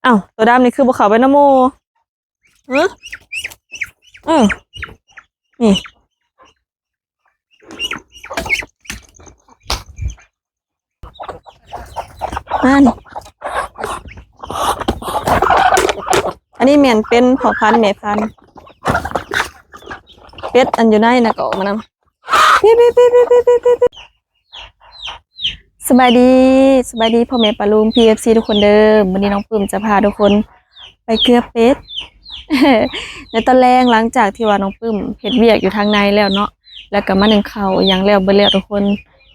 ອ້າວ ໂຕດຳນີ້ຄືບໍ່ເຂົ້າໄປນຳໝູ່? ຫື? ເອີ ນີ້ ມານີ້ ອັນນີ້ແມ່ນເປັນພໍ່ພັນແມ່ພັນ ເປັດອັນຢູ່ໃນນະກໍອອກມານຳ. ສະບາຍດີ ສະບາຍດີພໍ່ແມ່ປ້າລຸງ ພີ່ ເອັຟຊີ ທຸກຄົນເດີ. ມື້ນີ້ນ້ອງປຶ້ມຈະພາທຸກຄົນໄປເກືອເປັດ ໃນຕອນແລງ ຫຼັງຈາກທີ່ວ່ານ້ອງປຶ້ມເຮັດວຽກຢູ່ທາງໃນແລ້ວເນາະ ແລ້ວກໍມາໜຶ້ງເຂົ້າອີ່ຫຍັງແລ້ວເບິດແລ້ວທຸກຄົນ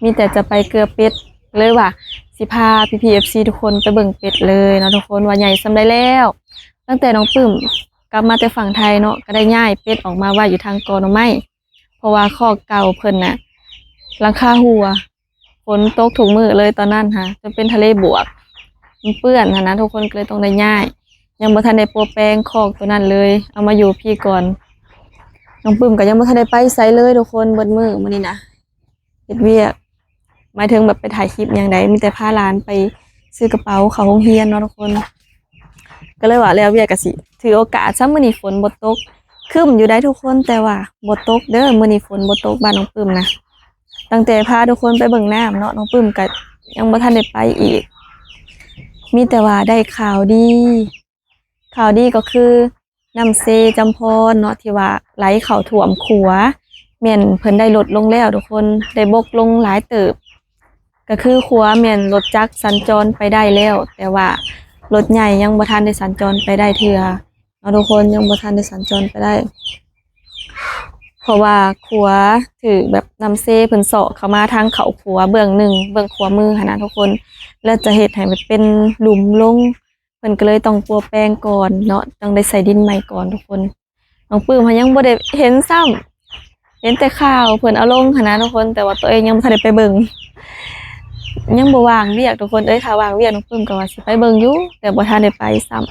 ມີແຕ່ຈະໄປເກືອເປັດ ເລີຍວ່າຊິພາພີ່ໆ ເອັຟຊີ ທຸກຄົນໄປເບິ່ງເປັດເລີຍເນາະທຸກຄົນ ວ່າໃຫຍ່ສ່ຳໃດແລ້ວ. ຕັ້ງແຕ່ນ້ອງປຶ້ມກັບມາແຕ່ຝັ່ງໄທເນາະ ກໍໄດ້ຍ້າຍເປັດອອກມາໄວ້ຢູ່ທາງກອໜໍ່ໄມ້ ເພາະວ່າຄອກເກົ່າເພິ່ນນະ ຫຼັງຄາຮົ່ວ ຝົນຕົກທຸກມື້ເລີຍຕອນນັ້ນຫາ ຈົນເປັນທະເລບວກ ມັນເປື້ອນຫັ້ນນະ ທຸກຄົນກໍເລີຍຕ້ອງໄດ້ຍ້າຍ ຍັງບໍ່ທັນໄດ້ປົວແປງຄອກໂຕນັ້ນເລີຍ ເອົາມາຢູ່ພີ້ກ່ອນ. ນ້ອງປຶ້ມກໍຍັງບໍ່ທັນໄດ້ໄປໃສເລີຍທຸກຄົນ ເບິດມື້ມື້ນີ້ນະ ເຮັດວຽກ ໝາຍເຖິງແບບໄປຖ່າຍຄລິບຫຍັງໃດ ມີແຕ່ພາຫຼານໄປຊື້ກະເປົາເຂົ້າໂຮງຮຽນເນາະທຸກຄົນ. ກໍເລີຍວ່າແລ້ວວຽກກໍຊິຖືໂອກາດຊະ ມື້ນີ້ຝົນບໍ່ຕົກ ຄຶ້ມຢູ່ໄດ໋ທຸກຄົນ ແຕ່ວ່າບໍ່ຕົກເດີ ມື້ນີ້ຝົນບໍ່ຕົກບ້ານນ້ອງປຶ້ມນະ. ຕັ້ງແຕ່ພາທຸກຄົນໄປເບິ່ງນ້ຳເນາະ ນ້ອງປຶ້ມກໍຍັງບໍ່ທັນໄດ້ໄປອີກ ມີແຕ່ວ່າໄດ້ຂ່າວດີ ຂ່າວດີກໍຄື ນ້ຳເຊຈຳພອນເນາະ ທີ່ວ່າໄຫຼເຂົ້າຖ້ວມຂົວ ແມ່ນເພິ່ນໄດ້ລົດລົງແລ້ວທຸກຄົນ ໄດ້ບົກລົງຫຼາຍເຕີບ ກໍຄືຂົວແມ່ນລົດຈັກສັນຈອນໄປໄດ້ແລ້ວ ແຕ່ວ່າລົດໃຫຍ່ຍັງບໍ່ທັນໄດ້ສັນຈອນໄປໄດ້ເທື່ອເນາະທຸກຄົນ ຍັງບໍ່ທັນໄດ້ສັນຈອນໄປໄດ້ ເພາະວ່າຂົວຖືກແບບນ້ຳເຊເພິ່ນເຊາະເຂົ້າມາທາງເຂົ້າຂົວເບື້ອງໜຶ່ງ ເບື້ອງຂວາມືຫັ້ນນະທຸກຄົນ ແລ້ວຈະເຮັດໃຫ້ແບບເປັນຫຼຸມລົງ ເພິ່ນກໍເລີຍຕ້ອງປົວແປງກ່ອນເນາະ ຕ້ອງໄດ້ໃສ່ດິນໃໝ່ກ່ອນທຸກຄົນ. ນ້ອງປຶ້ມຫາຍັງບໍ່ໄດ້ເຫັນຊ້ຳ ເຫັນແຕ່ຂ່າວເພິ່ນເອົາລົງຫັ້ນນະທຸກຄົນ ແຕ່ວ່າຕົວເອງຍັງບໍ່ທັນໄດ້ໄປເບິ່ງ ຍັງບໍ່ວ່າງວຽກທຸກຄົນເອີຍ ຖ້າວ່າງວຽກນ້ອງປຶ້ມກໍວ່າຊິໄປເບິ່ງຢູ່ ແຕ່ບໍ່ທັນໄດ້ໄປຊ້ຳ.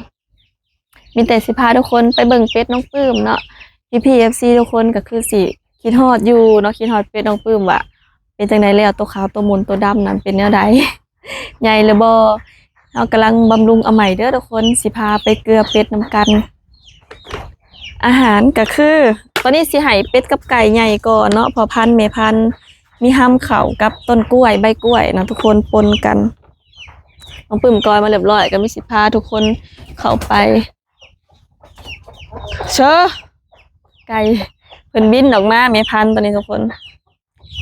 ມີແຕ່ຊິພາທຸກຄົນໄປເບິ່ງເປັດນ້ອງປຶ້ມເນາະ ພີ່ໆ ເອັຟຊີ ທຸກຄົນກໍຄືຊິຄິດຮອດຢູ່ເນາະ ຄິດຮອດເປັດນ້ອງປຶ້ມວ່າເປັນຈັ່ງໃດແລ້ວ ໂຕຂາວໂຕໝົນໂຕດຳນັ້ນເປັນແນວໃດ ໃຫຍ່ຫຼືບໍ່? ເຮົາກຳລັງບຳລຸງເອົາໃໝ່ເດີທຸກຄົນ ຊິພາໄປເກືອເປັດນຳກັນ. ອາຫານກໍຄື ຕອນນີ້ຊິໃຫ້ເປັດກັບໄກ່ໃຫຍ່ກ່ອນເນາະ ພໍ່ພັນແມ່ພັນ ມີຮຳເຂົ້າກັບຕົ້ນກ້ວຍ ໃບກ້ວຍເນາະທຸກຄົນ ປົນກັນ. ນ້ອງປຶ້ມກອຍມາຮຽບຮ້ອຍ ກໍມີຊິພາທຸກຄົນເຂົ້າໄປ ເຊີ ໄກ່ເພິ່ນບິນອອກມາ ແມ່ພັນ ຕອນນີ້ທຸກຄົນ.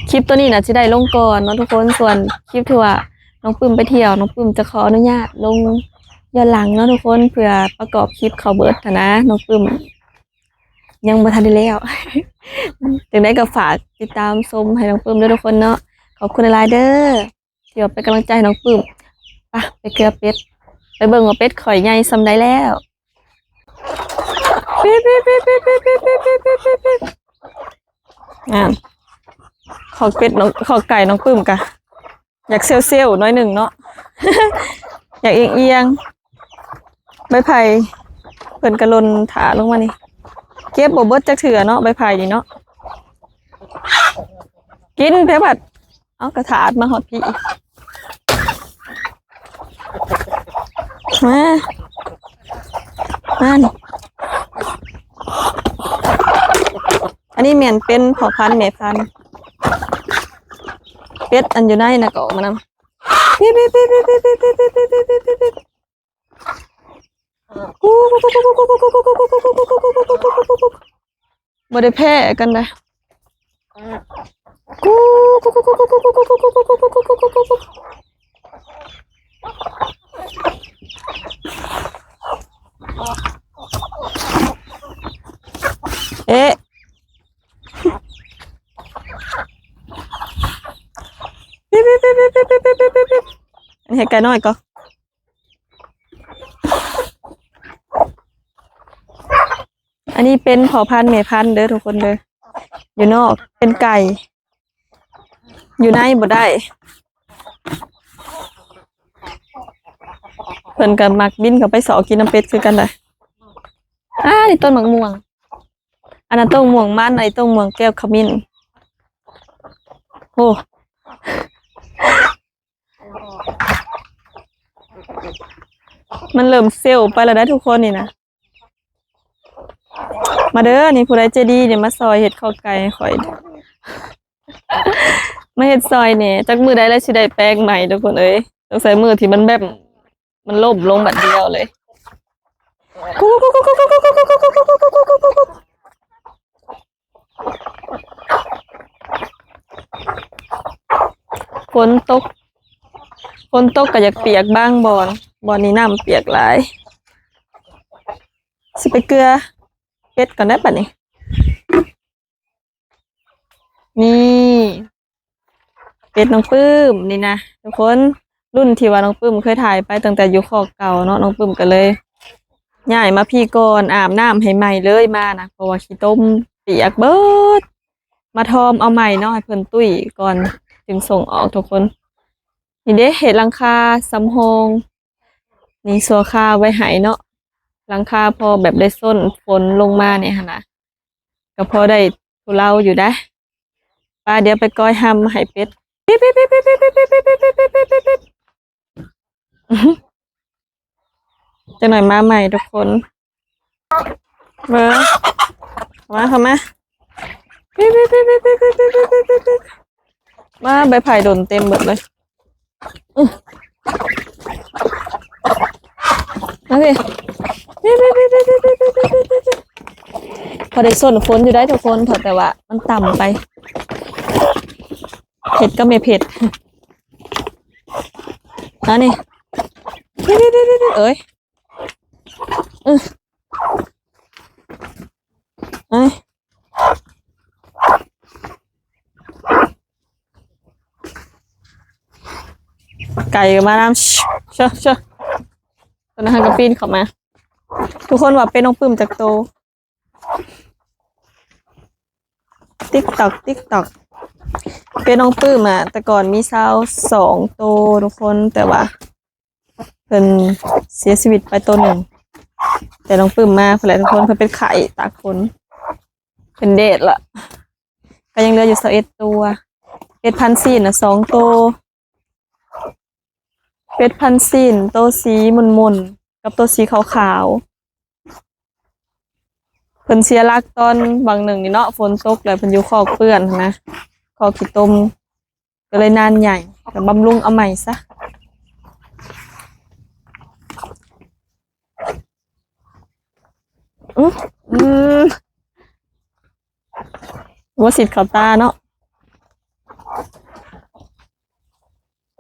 ຄລິບໂຕນີ້ນະຊິໄດ້ລົງກ່ອນເນາະທຸກຄົນ ສ່ວນຄລິບທີ່ວ່ານ້ອງປຶ້ມໄປທ່ຽວ ນ້ອງປຶ້ມຈະຂໍອະນຸຍາດລົງຍ້ອນຫຼັງເນາະທຸກຄົນ ເພື່ອປະກອບຄລິບເຂົ້າເບິດຫັ້ນນະ ນ້ອງປຶ້ມຍັງບໍ່ທັນໄດ້ແລ້ວ. ຈັ່ງໃດກໍຝາກຕິດຕາມຊົມໃຫ້ນ້ອງປຶ້ມເດີທຸກຄົນເນາະ ຂອບຄຸນຫຼາຍໆເດີ ທີ່ວ່າເປັນກຳລັງໃຈໃຫ້ນ້ອງປຶ້ມ. ໄປ ໄປເກືອເປັດ ໄປເບິ່ງວ່າເປັດຂ້ອຍໃຫຍ່ສ່ຳໃດແລ້ວ. ອ່າ ຄອກເປັດນ້ອງ ຄອກໄກ່ນ້ອງປຶ້ມກະຢາກເຊວໆໜ້ອຍໜຶ່ງເນາະ ຢາກອຽງໆ. ໃບໄຜ່ເພິ່ນກະຫຼົ່ນຖາລົງມານີ້ ເກັບບໍ່ເບິດຈັກເທື່ອເນາະ ໃບໄຜ່ນີ້ເນາະ. ກິນແທ້ບັດ ເອົາ ກະຖາດມາຮອດພີ້ ມາ ມານີ້. ອັນນີ້ແມ່ນເປັນພໍ່ພັນແມ່ພັນ ເປັດອັນຢູ່ໃນນະກໍອອກມານຳ. ບໍ່ໄດ້ແພ້ກັນໃດ. ເອະ ອັນນີ້ໃຫ້ໄກ່ນ້ອຍກໍ ອັນນີ້ເປັນພໍ່ພັນແມ່ພັນເດີທຸກຄົນເດີ ຢູ່ນອກເປັນໄກ່ ຢູ່ໃນບໍ່ໄດ້ ເພິ່ນກໍມັກບິນເຂົ້າໄປເຊາະກິນນຳເປັດຄືກັນໄດ໋. ອ່າ ນີ້ຕົ້ນໝາກມ່ວງ ອັນນັ້ນຕົ້ນມ່ວງມັນ ອັນນີ້ຕົ້ນມ່ວງແກ້ວຂະມິ້ນ. ໂອ້. ມັນເລີ່ມເຊວໄປແລ້ວໄດ໋ທຸກຄົນນີ້ນະ. ມາເດີ ນີ້ຜູ້ໃດໃຈດີນີ້ມາຊ່ອຍເຮັດຂໍ້ໄກ່ໃຫ້ຂ້ອຍ ມາເຮັດຊ່ອຍແດ່. ຈັກມື້ໃດແລ້ວຊິໄດ້ແປງໃໝ່ທຸກຄົນເອີຍ. ຕ້ອງໃຊ້ມື້ທີ່ມັນແບບ ມັນລົ້ມລົງບາດດຽວເລີຍ. ຝົນຕົກ ຝົນຕົກກໍຢາກປຽກບາງບ່ອນ, ບ່ອນນີ້ນ້ຳປຽກຫຼາຍ. ຊິໄປເກືອເປັດກ່ອນໄດ໋ບັດນີ້. ນີ້ ເປັດນ້ອງປຶ້ມນີ້ນະທຸກຄົນ, ລຸ້ນທີ່ວ່ານ້ອງປຶ້ມເຄີຍຖ່າຍໄປຕັ້ງແຕ່ຢູ່ຄອກເກົ່າເນາະ, ນ້ອງປຶ້ມກໍເລີຍຍ້າຍມາພີ້ກ່ອນ, ອາບນ້ຳໃຫ້ໃໝ່ເລີຍມານະ ເພາະວ່າຂີ້ຕົມປຽກເບິດ. ມາທອມເອົາໃໝ່ເນາະ ໃຫ້ເພິ່ນຕຸ້ຍກ່ອນຈຶ່ງສົ່ງອອກທຸກຄົນ. ນີ້ເດ້ ເຮັດຫຼັງຄາສຳຮອງ ນີ້ຊົ່ວຄາວໄວ້ໃຫ້ເນາະ, ຫຼັງຄາພໍແບບໄດ້ຊົນຝົນລົງມານີ້ຫັ້ນນະ ກໍພໍໄດ້ທຸເລົາຢູ່ໄດ໋. ໄປ ດຽວໄປກ້ອຍຮຳໃຫ້ເປັດ. ປິບ ຈັກໜ່ອຍມາໃໝ່ທຸກຄົນ. ເບິ່ງ ເຂົ້າມາ ເຂົ້າມາ. ປິບ ປິບ ປິບ ປິບ ປິບ ປິບ ປິບ ປິບ ປິບ ມາ ໃບໄຜ່ຫຼົ່ນເຕັມເບິດເລີຍ. ອື ມາພີ້ ປິບ ປິບ ປິບ ປິບ ປິບ ປິບ ປິບ ປິບ ປິບ ພໍໄດ້ຊົນຝົນຢູ່ໄດ໋ທຸກຄົນ, ເພາະແຕ່ວ່າມັນຕ່ຳໄປ. ເຜັດກໍແມ່ເຜັດ. ອັນນີ້ ເອີຍ ອື ເອີຍ ໄກ່ກໍມານຳ ເຊີ ເຊີ ຕອນນັ້ນເຮົາກໍປີນເຂົ້າມາ. ທຸກຄົນວ່າເປັດນ້ອງປຶ້ມຈັກໂຕ? ຕິກຕອກ ຕິກຕອກ. ເປັດນ້ອງປຶ້ມອະ ແຕ່ກ່ອນມີຊາວສອງໂຕທຸກຄົນ, ແຕ່ວ່າເພິ່ນເສຍຊີວິດໄປໂຕໜຶ່ງ. ແຕ່ນ້ອງປຶ້ມມາພຸ້ນແຫຼະທຸກຄົນ, ເພິ່ນເປັນໄຂ້ຕາກຝົນ ເປັນແດດລະ, ກໍຍັງເຫຼືອຢູ່ຊາວເອັດໂຕ. ເປັດພັນຊີນນະ ສອງໂຕ. ເປັດພັນຊີນ ໂຕສີໝຸ່ນໆ ກັບໂຕສີຂາວໆ. ເພິ່ນເສຍຫຼັກຕອນຫວ່າງໜຶ່ງນີ້ເນາະ, ຝົນຕົກແລ້ວເພິ່ນຢູ່ຄອກເປື້ອນຫັ້ນນະ, ຄອກຂີ້ຕົມ, ກໍເລີຍນານໃຫຍ່, ກໍບຳລຸງເອົາໃໝ່ຊະ. ອື ອື ບໍ່ສິດເຂົ້າຕາເນາະ.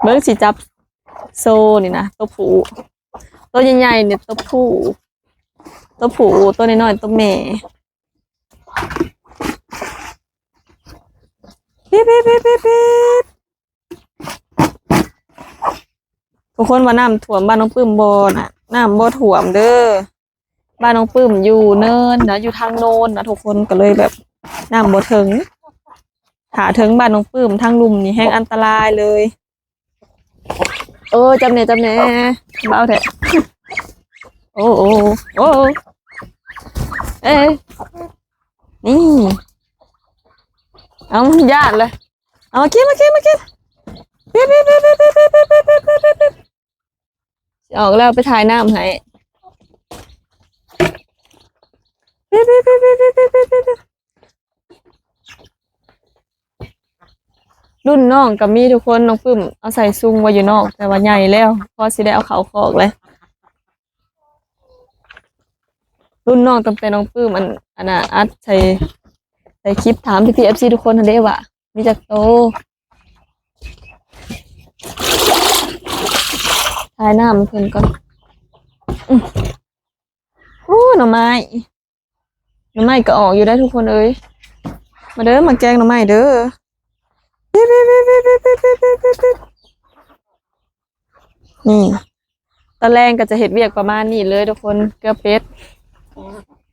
ເບິ່ງ ຊິຈັບໂຊນີ້ນະ ໂຕຜູ້, ໂຕໃຫຍ່ໆນີ້ໂຕຜູ້, ໂຕຜູ້, ໂຕນ້ອຍໆໂຕແມ່. ປີບໆໆໆ ທຸກຄົນວ່ານ້ຳຖ້ວມບ້ານນ້ອງປຶ້ມບໍ່ນະ? ນ້ຳບໍ່ຖ້ວມເດີ. ບ້ານນ້ອງປຶ້ມຢູ່ເນີນນະ, ຢູ່ທາງໂນນນະທຸກຄົນ, ກໍເລີຍແບບນ້ຳບໍ່ເຖິງ. ຖ້າເຖິງບ້ານນ້ອງປຶ້ມທາງລຸ່ມນີ້ແຮ່ງອັນຕະລາຍເລີຍ. ເອີ ຈັບແດ່ ຈັບແດ່ ເບົາແທ້. ໂອ້ ໂອ້ ໂອ້ ເອີ ນີ້ ເອົາ ຢ້ານເລີຍ. ເອົາມາກິນ ມາກິນ ມາກິນ. ປິດ ປິດ ປິດ ປິດ ປິດ ປິດ ປິດ ປິດ ປິດ ປິດ ປິດ. ຊິອອກແລ້ວ ໄປຖ່າຍນ້ຳໃຫ້. ປິດ ປິດ ປິດ ປິດ ປິດ ປິດ ປິດ ປິດ. ລຸ້ນນ້ອງກໍມີທຸກຄົນ, ນ້ອງປຶ້ມເອົາໃສ່ຊຸງໄວ້ຢູ່ນອກ, ແຕ່ວ່າໃຫຍ່ແລ້ວ ພໍຊິໄດ້ເອົາເຂົ້າຄອກແລ້ວ. ລຸ້ນນ້ອງຕັ້ງແຕ່ນ້ອງປຶ້ມ ອັນ ອັນນ່າ ອັດໃສ່ ໃສ່ຄລິບ ຖາມພີ່ໆ ເອັຟຊີ ທຸກຄົນຫັ້ນເດ້ວ່າ ມີຈັກໂຕ? ຖ່າຍນ້ຳໃຫ້ເພິ່ນກ່ອນ. ອື ໂອ້ ໜໍ່ໄມ້ ໜໍ່ໄມ້ກໍອອກຢູ່ໄດ໋ທຸກຄົນເອີຍ. ມາເດີ ມາແກງໜໍ່ໄມ້ເດີ. ນີ້ ຕອນແລງກໍຈະເຮັດວຽກປະມານນີ້ເລີຍທຸກຄົນ. ເກືອເປັດ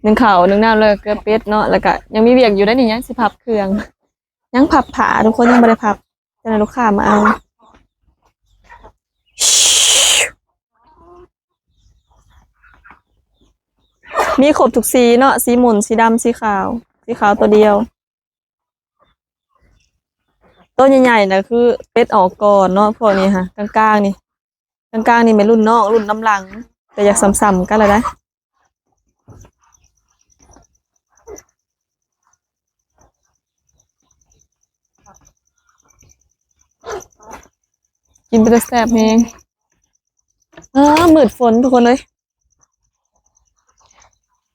ໜຶ້ງເຂົ້າ ໜຶ້ງນ້ຳ ແລ້ວກໍເກືອເປັດເນາະ, ແລ້ວກໍຍັງມີວຽກຢູ່ໄດ໋ນີ້, ຍັງຊິພັບເຄື່ອງ. ຍັງພັບຜ້າທຸກຄົນ, ຍັງບໍ່ໄດ້ພັບ, ເຈົ້ານາຍລູກຄ້າມາເອົາ. ມີຄົບທຸກສີເນາະ, ສີໝຸ່ນ, ສີດຳ, ສີຂາວ, ສີຂາວຕົວດຽວ. ໂຕໃຫຍ່ໆນະຄືເປັດອອກກ່ອນເນາະ, ພວກນີ້ຫະ ກາງໆນີ້ ກາງໆນີ້ແມ່ນລຸ້ນນ້ອງ ລຸ້ນນຳຫຼັງ. ກໍຢາກສ່ຳໆກັນລະໄດ໋. ກິນເປັນຕາແຊບແຮງ. ເອີ ມືດຝົນທຸກຄົນເອີຍ.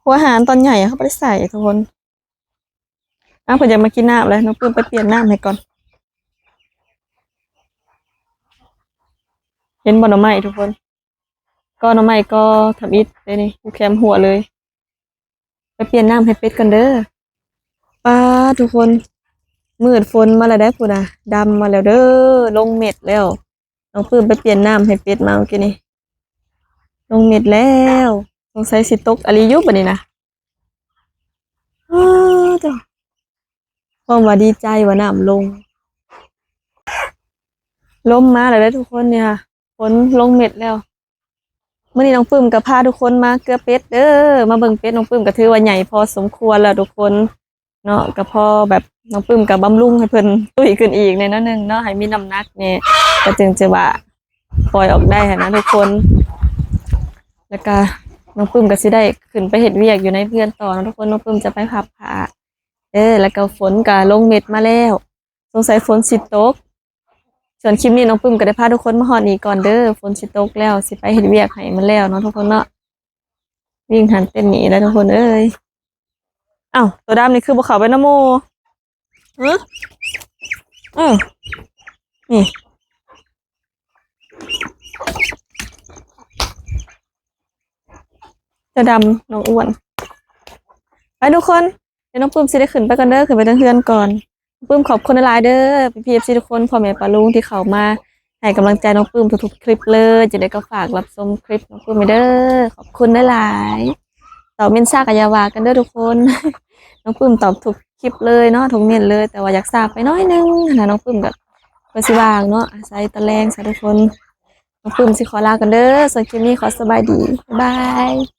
ຫົວອາຫານຕອນໃຫຍ່ເຂົາບໍ່ໄດ້ໃສ່ທຸກຄົນ. ອ້າວ ເພິ່ນຢາກມາກິນນ້ຳແລ້ວ. ນ້ອງປຶ້ມໄປປ່ຽນນ້ຳໃຫ້ກ່ອນ. ເຫັນບໍ່ໜໍ່ໄມ້ທຸກຄົນ? ກໍໜໍ່ໄມ້ກໍທຳອິດເດ້ນີ້ ຢູ່ແຄມຮົ້ວເລີຍ. ໄປປ່ຽນນ້ຳໃຫ້ເປັດກ່ອນເດີ. ປ້າ ທຸກຄົນ ມືດຝົນມາແລ້ວເດ້ພຸ້ນນະ ດຳມາແລ້ວເດີ ລົງເມັດແລ້ວ. ນ້ອງປຶ້ມໄປປ່ຽນນ້ຳໃຫ້ເປັດມາເມື່ອກີ້ນີ້ ລົງເມັດແລ້ວ. ສົງໄສຊິຕົກອີ່ຫຼີຢູ່ບັດນີ້ນະ. ອ້າ ໂທ້ ຄວາມວ່າດີໃຈວ່ານ້ຳລົງ. ລົມມາແລ້ວເດ້ທຸກຄົນ ນີ້ ຝົນລົງເມັດແລ້ວ. ມື້ນີ້ນ້ອງປຶ້ມກໍພາທຸກຄົນມາເກືອເປັດເດີ ມາເບິ່ງເປັດ. ນ້ອງປຶ້ມກໍຖືວ່າໃຫຍ່ພໍສົມຄວນແລ້ວທຸກຄົນເນາະ ກໍພໍແບບນ້ອງປຶ້ມກໍບຳລຸງໃຫ້ເພິ່ນຕຸ້ຍຂຶ້ນອີກແດ່ໜ້ອຍໜຶ່ງເນາະ ໃຫ້ມີນ້ຳໜັກແດ່ ກໍຈຶ່ງຈະວ່າປ່ອຍອອກໄດ້ຫັ້ນນະທຸກຄົນ. ແລ້ວກໍນ້ອງປຶ້ມກໍຊິໄດ້ຂຶ້ນໄປເຮັດວຽກຢູ່ໃນເຮືອນຕໍ່ເນາະທຸກຄົນ. ນ້ອງປຶ້ມຈະໄປພັບຜ້າເດີ ແລ້ວກໍຝົນກໍລົງເມັດມາແລ້ວ. ສົງໄສຝົນຊິຕົກ. ສ່ວນຄລິບນີ້ນ້ອງປຶ້ມກໍໄດ້ພາທຸກຄົນມາຮອດນີ້ກ່ອນເດີ ຝົນຊິຕົກແລ້ວ ຊິໄປເຮັດວຽກໃຫ້ມັນແລ້ວເນາະທຸກຄົນເນາະ. ວິ່ງຫັ້ນເຕັ້ນນີ້ແຫຼະທຸກຄົນເອີຍ. ອ້າວ ໂຕດຳນີ້ຄືບໍ່ເຂົ້າໄປນຳໝູ່? ຫື? ອື ນີ້ ເຈົ້າດຳ ນ້ອງອ້ວນ. ໄປທຸກຄົນ ດຽວນ້ອງປຶ້ມຊິໄດ້ຂຶ້ນໄປກ່ອນເດີ ຂຶ້ນໄປເທິງເຮືອນກ່ອນ. ນ້ອງປຶ້ມຂອບຄຸນຫຼາຍໆເດີ ພີ່ໆ ເອັຟຊີ ທຸກຄົນ ພໍ່ແມ່ປ້າລຸງທີ່ເຂົ້າມາໃຫ້ກຳລັງໃຈນ້ອງປຶ້ມທຸກໆຄລິບເລີຍ. ຈັ່ງໃດກໍຝາກຮັບຊົມຄລິບນ້ອງປຶ້ມແດ່ເດີ ຂອບຄຸນຫຼາຍໆ. ຕອບເມັນຊ້າກໍຢ່າວ່າກັນເດີທຸກຄົນ ນ້ອງປຶ້ມຕອບທຸກຄລິບເລີຍເນາະ ທຸກເມັນເລີຍ ແຕ່ວ່າຢາກຊ້າໄປໜ້ອຍໜຶ່ງຫັ້ນນະ ນ້ອງປຶ້ມກໍເພື່ອຊິວ່າງເນາະ ອາໄສຕອນແລງຊະທຸກຄົນ. ນ້ອງປຶ້ມຊິຂໍລາກ່ອນເດີ ສ່ວນຄລິບນີ້ຂໍສະບາຍດີ ບາຍບາຍ.